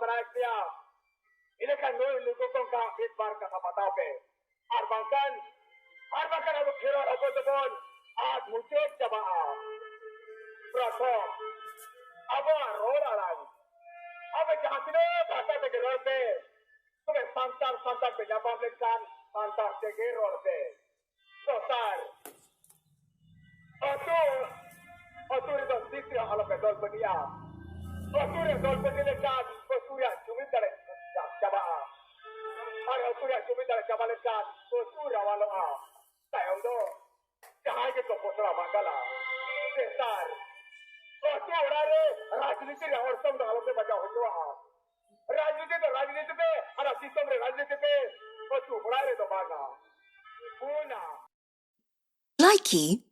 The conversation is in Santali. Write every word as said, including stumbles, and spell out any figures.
ᱢᱮᱱᱟᱭ ᱯᱮᱭᱟ, ᱤᱱᱟᱹᱠᱷᱟᱱ ᱱᱩᱭ ᱱᱩᱠᱩ ᱠᱚ ᱚᱱᱠᱟ ᱢᱤᱫ ᱵᱟᱨ ᱠᱟᱛᱷᱟ ᱵᱟᱛᱟᱣ ᱯᱮ᱾ ᱟᱨ ᱵᱟᱝᱠᱷᱟᱱ, ᱟᱨ ᱵᱟᱝᱠᱷᱟᱱ ᱟᱵᱚ ᱠᱷᱮᱨᱣᱟᱲ ᱦᱚᱯᱚᱱ ᱫᱚᱵᱚᱱ ᱟᱫ ᱢᱩᱪᱟᱹᱫ ᱪᱟᱵᱟᱜᱼᱟ᱾ ᱯᱨᱚᱛᱷᱚᱢ, ᱟᱵᱚᱣᱟᱜ ᱨᱚᱲ ᱟᱲᱟᱝ᱾ ᱟᱵᱚ ᱡᱟᱦᱟᱸ ᱛᱤᱱᱟᱹᱜ ᱵᱷᱟᱥᱟ ᱛᱮᱜᱮ ᱨᱚᱲ ᱯᱮ, ᱛᱚᱵᱮ ᱥᱟᱱᱛᱟᱲ ᱥᱟᱱᱛᱟᱲ ᱯᱮ ᱧᱟᱯᱟᱢ ᱞᱮᱱᱠᱷᱟᱱ ᱥᱟᱱᱛᱟᱲ ᱛᱮᱜᱮ ᱨᱚᱲ ᱯᱮ᱾ ᱫᱚᱥᱟᱨ, ᱟᱹᱛᱩ, ᱟᱹᱛᱩ ᱨᱮᱫᱚ ᱛᱤᱥ ᱨᱮᱦᱚᱸ ᱟᱞᱚᱯᱮ ᱫᱚᱞ ᱯᱟᱹᱴᱤᱜᱼᱟ᱾ ᱟᱹᱛᱩ ᱨᱮ ᱫᱚᱞ ᱯᱟᱹᱴᱤ ᱞᱮᱱᱠᱷᱟᱱ ᱟᱹᱛᱩ ᱨᱮᱭᱟᱜ ᱡᱩᱢᱤᱫ ᱫᱟᱲᱮ ᱪᱟᱵᱟᱜᱼᱟ᱾ ᱟᱨ ᱟᱹᱛᱩ ᱨᱮᱭᱟᱜ ᱡᱩᱢᱤᱫ ᱫᱟᱲᱮ ᱪᱟᱵᱟ ᱞᱮᱱᱠᱷᱟᱱ ᱟᱹᱛᱩ ᱨᱟᱣᱟᱞᱚᱜᱼᱟ᱾ ᱛᱟᱭᱚᱢ ᱫᱚ ᱡᱟᱦᱟᱸᱭ ᱜᱮᱠᱚ ᱯᱚᱥᱲᱟ ᱵᱟᱝᱜᱟᱞᱟ᱾ ᱛᱮᱥᱟᱨ, ᱟᱹᱛᱩ ᱚᱲᱟᱜ ᱨᱮ ᱨᱟᱡᱽᱱᱤᱛᱤ ᱨᱮᱭᱟᱜ ᱚᱨᱥᱚᱝ ᱫᱚ ᱟᱞᱚᱯᱮ ᱵᱟᱡᱟᱣ ᱦᱚᱪᱚᱣᱟᱜᱼᱟ᱾ ᱨᱟᱡᱽᱱᱤᱛᱤ ᱫᱚ ᱨᱟᱡᱽᱱᱤᱛᱤ ᱯᱮ, ᱦᱟᱱᱟ ᱫᱤᱥᱚᱢ ᱨᱮ ᱨᱟᱡᱽᱱᱤᱛᱤ ᱯᱮ, ᱟᱹᱛᱩ ᱚᱲᱟᱜ ᱨᱮᱫᱚ ᱵᱟᱝᱟ᱾ ᱯᱩᱱᱟ᱾ Likey